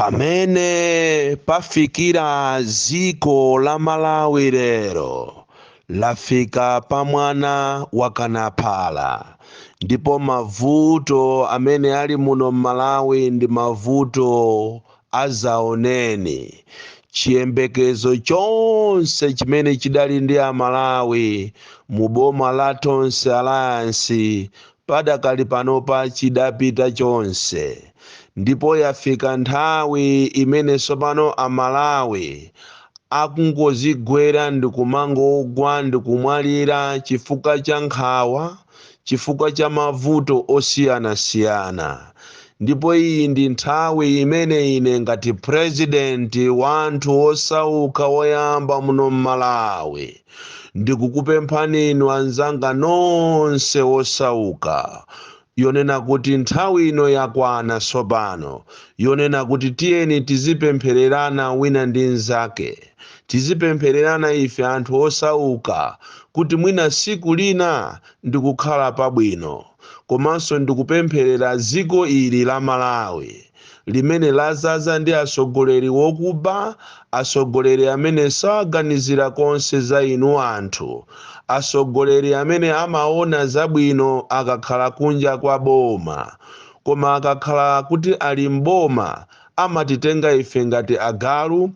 Pamene pafikira dziko la Malawi lero, lafika pa mwana wakanaphala, ndipo mavuto amene ali muno m'Malawi ndi mavuto azaoneni. Chiyembekezo chonse chimene chidali ndi Amalawi mu boma la Tonse Alliance padakali panopa chidapita chonse, ndipo yafika nthawi imene tsopano Amalawi akungozigwera ndikumangogwa ndikumwalira chifukwa cha nkhawa, chifukwa cha mavuto osiyanasiyana. Ndipo iyi ndi nthawi imene ine ngati president wa anthu osauka woyamba muno m'Malawi ndikukupemphani inu anzanga nonse osauka, yonena kuti nthawi ino yakwana tsopano yonena kuti tiyeni tizipemphererana wina ndi mnzake, tizipemphererana ife anthu osauka kuti mwina siku lina ndikukhala pabwino. Komanso ndikupempherera dziko ili la Malawi limene lazaza ndi atsogoleri wokuba, atsogoleri amene saganizira konse za inu anthu, atsogoleri amene amaona zabwino akakhala kunja kwa boma, koma akakhala kuti ali mboma amatitenga ife ngati agalu,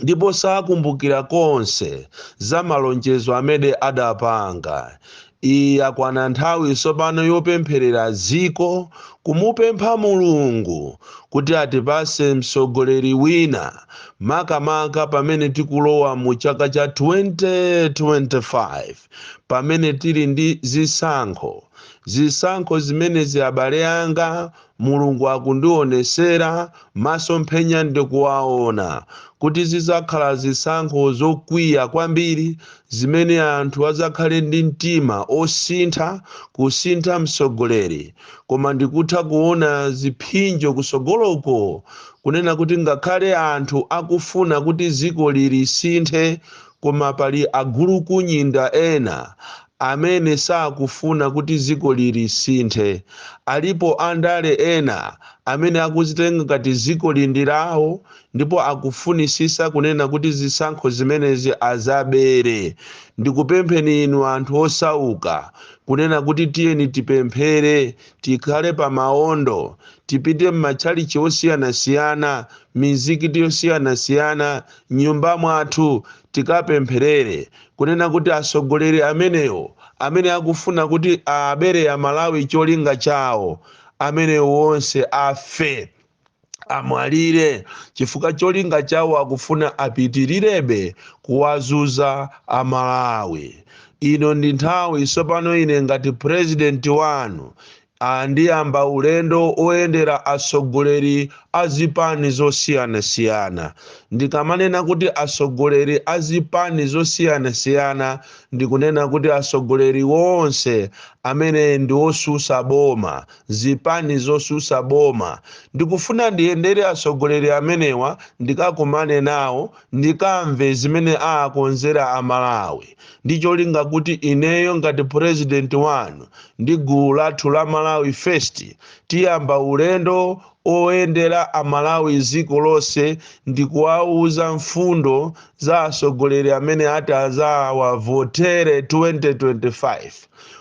ndipo sakumbukira konse za malonjezo amene adapanga. Iyi yakwana nthawi tsopano yopempherera dziko, kumupempha Mulungu kuti atipase mtsogoleri wina, makamaka pamene tikulowa mu chaka cha 2025, pamene tili ndi zisankho. Zisankho zimenezi, abale anga, Mulungu akundionesera masomphenya ndikuwaona kuti zizakhala zisankho zokwiya kwambiri, zimene anthu azakhale ndi mtima osintha, kusintha mtsogoleri. Koma ndikutha kuona ziphinjo kusogoloko, kunena kuti ngakhale anthu akufuna kuti dziko lilisinthe, koma pali agulukunyinda ena amene sakufuna kuti dziko lilisinthe. Alipo andale ena amene akuzitenga ngati dziko lindi lawo, ndipo akufunisisa kunena kuti zisankho zimenezi azabere. Ndikupempheni inu anthu osauka kunena kuti tiyeni tipemphere, tikhale pa maondo, tipite m'matchalichi osiyanasiyana, mizikiti yosiyanasiyana, nyumba mwathu tikapempherere kunena kuti atsogoleri amenewo amene akufuna kuti abere ya Malawi cholinga chawo, amenewo wonse afe, amwalire, chifukwa cholinga chawo akufuna apitirirebe kuwazuza Amalawi. Ino ndi nthawi tsopano ine ngati president wanu andiyamba ulendo oyendera atsogoleri a zipani zosiyanasiyana. Ndikamanena kuti atsogoleri a zipani zosiyanasiyana, ndikunena kuti atsogoleri wonse amene ndi osusa boma, zipani zosusa boma. Ndikufuna ndiyendere atsogoleri amenewa, ndikakumane nawo, ndikamve zimene aakonzera Amalawi, ndi cholinga kuti ineyo ngati president wanu ndi gulu lathu la Malawi First tiyamba ulendo oyendera Amalawi dziko lonse ndi kuwauza mfundo za atsogoleri amene ati azawavotere 2025.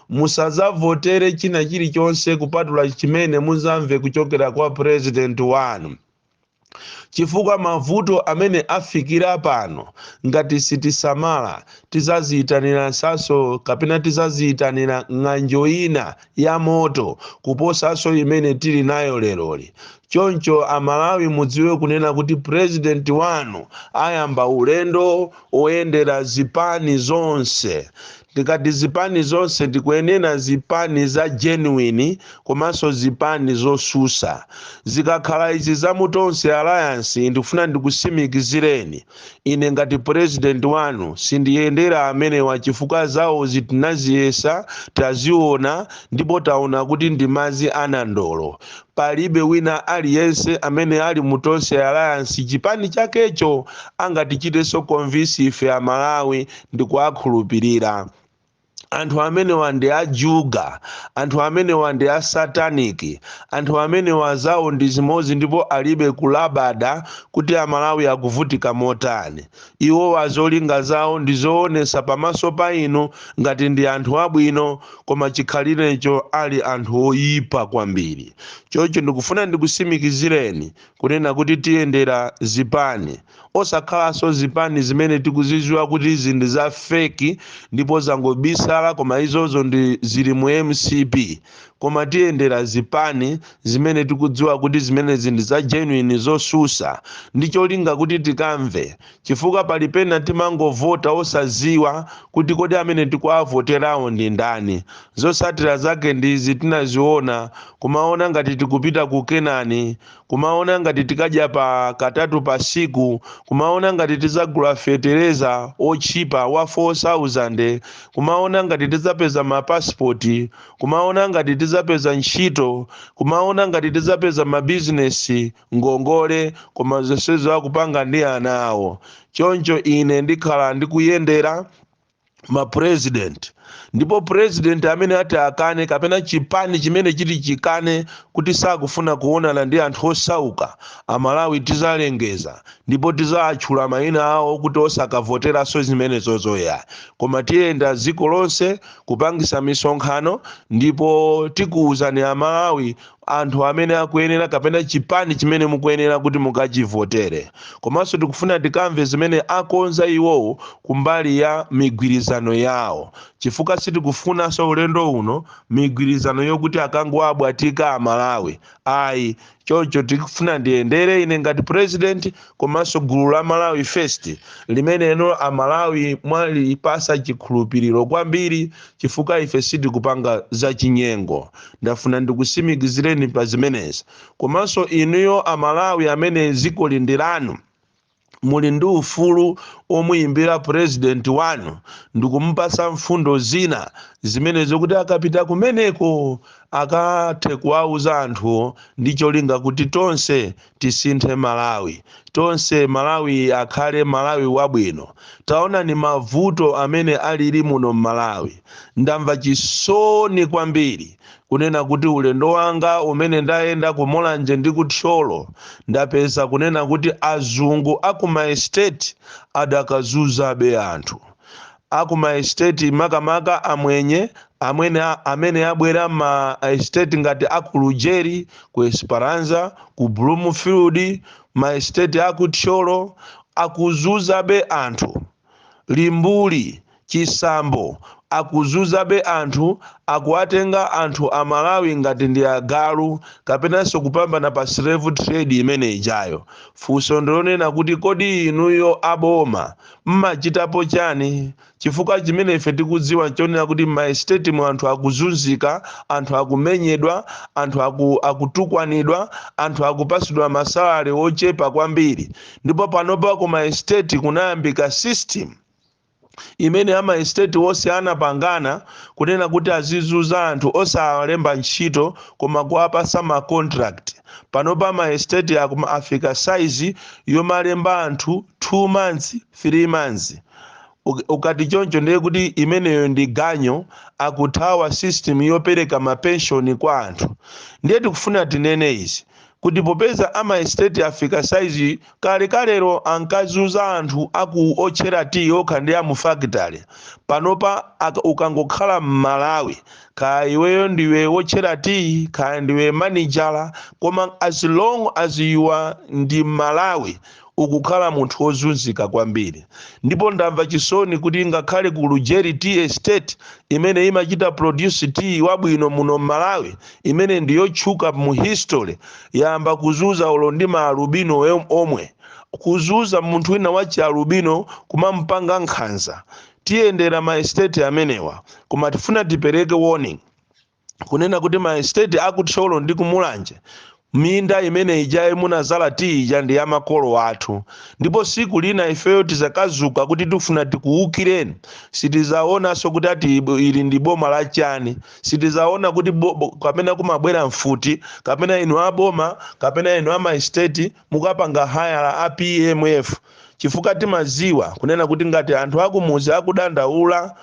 Musadzavotere china chilichonse kupatula chimene muzamve kuchokera kwa president wanu, chifukwa mavuto amene afikira pano, ngati sitisamala, tizaziyitanira nsaso kapena tizaziyitanira ng'anjo ina ya moto kuposanso imene tili nayo leroli. Choncho Amalawi mudziwe kunena kuti president wanu ayamba ulendo oyendera zipani zonse. Ndikati zipani zonse, ndikuyenera zipani za genuine komanso zipani zosusa. Zikakhala izi za mu Tonse Alliance, ndikufuna ndikusimikizireni, ine ngati president wanu sindiyendera amenewa, chifukwa zawo zitinaziyesa, taziona, ndipo taona kuti ndi madzi anandolo. Palibe wina aliyense amene ali mu Tonse Alliance, chipani chakecho, angatichitenso convince ife Amalawi ndikuwakhulupirira. Anthu amenewa ndi ajuga, anthu amenewa ndi asataniki, anthu amenewa zawo ndi zimodzi ndipo alibe kulabada kuti Amalawi akuvutika motani. Iwowa zolinga zawo ndi zoonesa pamaso pa inu ngati ndi anthu abwino, koma chikhalirecho ali anthu oyipa kwambiri. Choncho ndikufuna ndikusimikizireni kunena kuti tiyendera zipani, osakhalanso zipani zimene tikuzidziwa kuti izi ndi za fake ndipo zangobisala, koma izozo ndi zili mu MCP, koma tiyendera zipani zimene tikudziwa kuti zimenezi ndi za genuine, zosusa, ndi cholinga kuti tikamve, chifukwa pali pena timangovota osaziwa kuti kodi amene tikuavoterawo ndi ndani. Zosatira zake ndizi tinaziona, kumaona ngati tikupita ku Kenani, kumaona ngati tikadya pa katatu pa siku, kumaona ngati tizagula fetereza otchipa wa 4000, kumaona ngati tidzapeza mapasipoti, kumaona ngati tidzapeza ntchito, kumaona ngati tidzapeza mabizinesi, ngongole, koma zonsezo akupanga ndi ana awo. Choncho ine ndikhala ndikuyendera mapresident, ndipo president amene ati akane kapena chipani chimene chiti chikane kuti sakufuna kuonana ndi anthu osauka, Amalawi tizalengeza ndipo tizatchula mayina awo kuti osakavoteranso zimenezozoya. Koma tiyenda dziko lonse kupangisa misonkhano, ndipo tikuwuzani Amalawi anthu amene akuyenera kapena chipani chimene mukuyenera kuti mukachivotere. Komanso tikufuna tikamve zimene akonza iwowo kumbali ya migwirizano yawo, chifukwa sitikufunanso ulendo uno migwirizano yokuti akangoabwatika Amalawi, ayi. Choncho tikufuna ndiyendere ine ngati president komanso gulu la Malawi First, limeneno Amalawi mwalipasa chikhulupiriro kwambiri, chifukwa ife sitikupanga zachinyengo. Ndafuna ndikusimikizireni pa zimenezi. Komanso inuyo Amalawi amene dziko ndi lanu, muli ndi ufulu omuyimbira president wanu ndikumupasa mfundo zina zimene zokuti akapita kumeneko akathe kuwauza anthu, ndi cholinga kuti tonse tisinthe Malawi, tonse Malawi akhale Malawi wabwino. Taona ni mavuto amene alili muno m'Malawi. Ndamva chisoni kwambiri kunena kuti ulendo wanga umene ndayenda ku Mulanje ndi ku Thyolo, ndapeza kunena kuti azungu aku maestate adakazuzabe anthu aku maestate, makamaka amwenye amene amene abwera ma estate ngati aku Lujeri, ku Esperanza, ku Bloomfield, ma estate aku Thyolo akuzuzabe anthu, Limbuli, Chisambo, akuzuzabe anthu, akuwatenga anthu Amalawi ngati ndi agalu kapenanso kupambana pa slave trade imene ijayo. Funso ndilonena kuti kodi inuyo aboma mmachitapo chani? Chifukwa chimene ife tikudziwa nchonena kuti m'maestate mu anthu akuzunzika, anthu akumenyedwa, anthu akutukwanidwa, anthu akupasidwa masalari ochepa kwambiri. Ndipo panopa ku maestate kunayambika system imene ama estate wonse anapangana kunena kuti azizuza anthu osawalemba ntchito koma kuwapasa ma contract. Panopa ma estate afika size yomalemba anthu 2 months, 3 months. Ukati choncho ndiye kuti imeneyo ndi ganyo, akuthawa system yopereka mapenshoni kwa anthu. Ndiye tikufuna tinene izi kuti popeza ama estate afika size, kalekalero ankazuza anthu aku otchera tea okha ndi amu factory, panopa ukangokhala m'Malawi, kaya iweyo ndiwe wotchera tea, kaya ndiwe manijala, koma as long as you are ndi Malawi, ukukhala munthu wozunzika kwambiri. Ndipo ndamva chisoni kuti ngakhale ku Lujeri Tea Estate, imene imachita produce tea wabwino muno m'Malawi, imene ndiyotchuka mu history, yamba kuzuza ulo ndi maalubino omwe, kuzuza munthu wina wa chialubino, kumampanga nkhanza. Tiyendera ma estate amenewa, koma tifuna tipereke warning kunena kuti ma estate akuthyolo ndi kumulanje, minda imene ija munazala tea ija ndi ya makolo athu, ndipo siku lina ifeyo tizakazuka kuti tifuna tikuwukireni, sitizaonanso kuti ati ili ndi boma la chani, sitizaona kuti kapena kumabwera mfuti, kapena inu aboma kapena inu ama estate mukapanga hire a PMF, chifukwa timaziwa kunena kuti ngati anthu akumuzi akudandaula.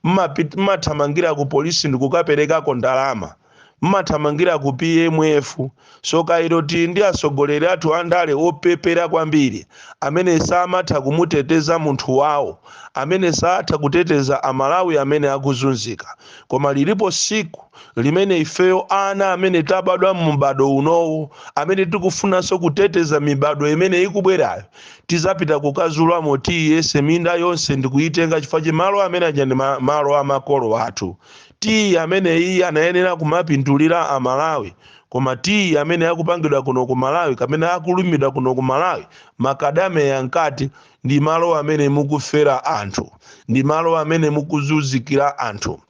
Mmathamangira ku polisi ndikukaperekako ndalama, mmathamangira ku PMF. So kairo tili ndi atsogoleri athu andale opepera kwambiri, amene samatha kumuteteza munthu wawo, amene satha kuteteza Amalawi amene akuzunzika. Koma lilipo siku limene ifeyo ana amene tabadwa mu unowu, amene tikufunanso kuteteza mibado imene ikubwerayo, tizapita kukazulamo tiyese minda yonse ndikuyitenga, chifukwa chimalo amene aja ndi malo amakolo athu. Tiyi amene iyi anayenera kumapindulira Amalawi, koma tiyi amene akupangidwa kuno ku Malawi kapena akulumidwa kuno ku Malawi, macadamia nkati, ndi malo amene mukufera anthu, ndi malo amene mukuzunzikira anthu.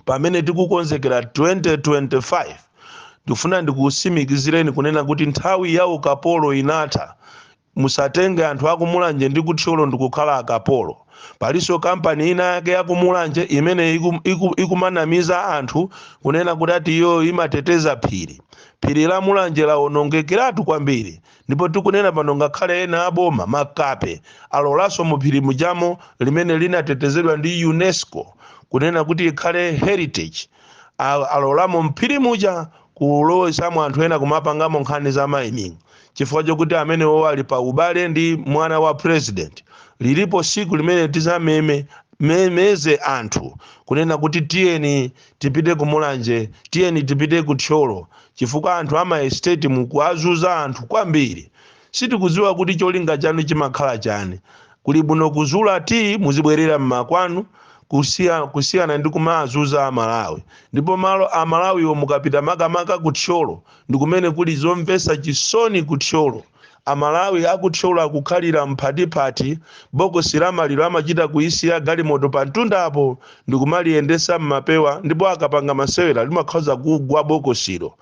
Pamene tikukonzekera 2025, ndikufuna ndikusimikizireni kunena kuti nthawi ya ukapolo inatha. Musatenge anthu akuMulanje ndi kuThyolo ndikukhala akapolo. Palinso kampani ina yake yakuMulanje imene ikumanamiza anthu kunena kuti ati iyo imateteza phiri. Phiri la Mulanje lawonongekeratu kwambiri, ndipo tikunena pano ngakhale ena aboma makape alolanso mu phiri mujamo limene linatetezedwa ndi UNESCO kunena kuti ikhale heritage, alolamo mphiri muja kulowesamo anthu ena kumapangamo nkhani za mining, chifukwa chokuti amenewo ali pa ubale ndi mwana wa president. Lilipo siku limene tizameme memeze anthu kunena kuti tiyeni tipite kuMulanje, tiyeni tipite kuThyolo, chifukwa anthu ama estate mukuazuza anthu kwambiri. Sitikudziwa kuti cholinga chanu chimakhala chani. Kuli bwino kuzula tiyi muzibwerera mmakwanu, kusiyana ndi kumazuza Amalawi. Ndipo malo Amalawiwo mukapita makamaka kuThyolo ndi kumene kuli zomvetsa chisoni. KuThyolo, Amalawi akuthyolo akukhalira mphatipati. Bokosi la maliro amachita kuyisiya galimoto pa mtundapo ndikumaliyendesa mmapewa, ndipo akapanga masewera limakhoza kugwa bokosilo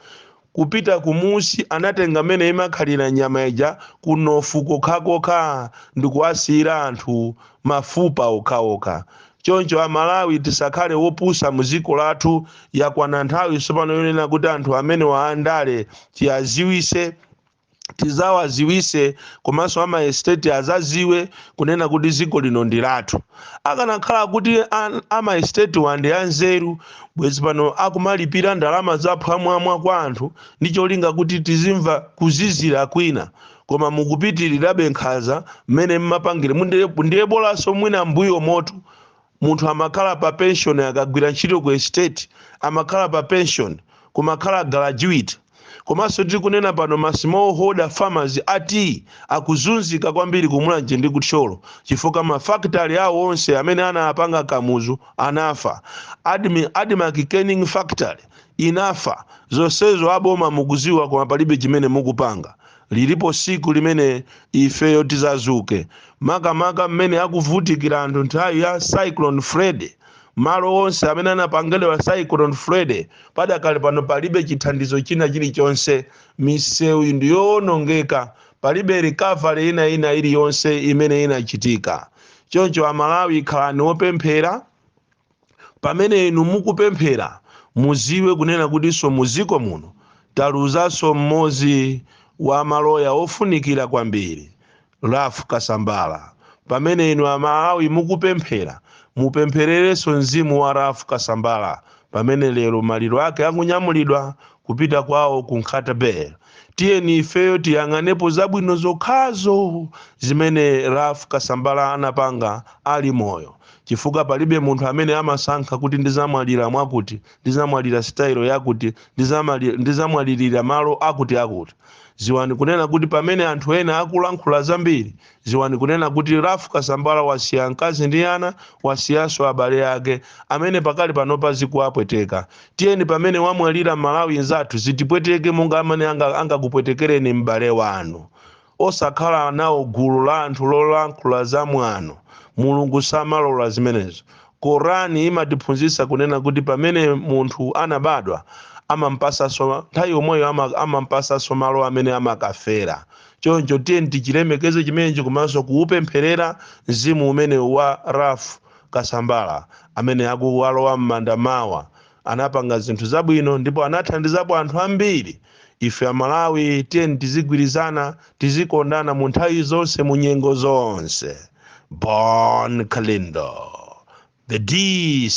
kupita kumusi. Anatenga mmene imakhalira nyama ija kunofu kokhakokha ndikuwasiyira anthu mafupa okhaokha. Choncho Amalawi, tisakhale wopusa mu dziko lathu. Yakwana nthawi tsopano yonena kuti anthu amene waandale tiyaziwise, tizawaziwise, komanso ama estate azaziwe kunena kuti dziko lino ndi lathu. Akanakhala kuti ama estate wandi anzeru, bwezi pano akumalipira ndalama zaphwamwamwa kwa anthu ndi cholinga kuti tizimva kuzizira kwina. Koma mukupitirirabe nkhanza mmene mmapangire. Ndiye bolanso mwina mbuyo moto munthu amakhala pa pension, akagwira ntchito ku estate amakhala pa pension, kumakhala graduate. Komanso tiri kunena pano ma smallholder farmers ati akuzunzika kwambiri kuMulanje ndi kuThyolo, chifukwa mafakitali awo onse amene anapanga Kamuzu anafa. ADMARC canning factory inafa. Zonsezo aboma mukuziwa, koma palibe chimene mukupanga. Lilipo siku limene ifeyo tizazuke, makamaka mmene akuvutikira anthu nthawi ya Cyclone Freddy. Malo onse amene anapangidwa Cyclone Freddy, padakali pano palibe chithandizo china chilichonse. Misewu ndiyowonongeka, palibe recovery ina ina iliyonse imene inachitika. Choncho Amalawi, khalani wopemphera. Pamene inu mukupemphera, muziwe kunena kutinso muziko muno taluzanso mmodzi wa maloya ofunikira kwambiri, Ralph Kasambara. Pamene inu Amalawi mukupemphera, mupemphererenso mzimu wa Ralph Kasambara pamene lero maliro ake akunyamulidwa kupita kwawo ku Nkhata Bay. Tiyeni ifeyo tiyang'anepo zabwino zokhazo zimene Ralph Kasambara anapanga ali moyo, chifukwa palibe munthu amene amasankha kuti ndizamwalira mwakuti, ndizamwalira style yakuti, ndizamwalirira malo akuti akuti. Ziwani kunena kuti pamene anthu ena akulankhula zambiri, ziwani kunena kuti Ralph Kasambara wasiya mkazi ndi ana, wasiyanso abale ake amene pakali panopa zikuwapweteka. Tiyeni pamene wamwalira Malawi nzathu, zitipweteke monga amene angakupwetekereni m'bale wanu, osakhala nawo gulu la anthu lolankhula za mwano. Mulungu samalola zimenezo. Korani imatiphunzitsa kunena kuti pamene munthu anabadwa, amampasanso nthawi yomweyo amampasanso malo amene amakafera. Choncho tiyeni tichilemekeze chimenechi komanso kuupempherera mzimu umene wa Ralph Kasambara amene akuwalowa m'manda mawa. Anapanga zinthu zabwino ndipo anathandizapo anthu ambiri. Ife Amalawi, tiyeni tizigwirizana, tizikondana mu nthawi zonse, mu nyengo zonse. Bon Kalindo. The DC.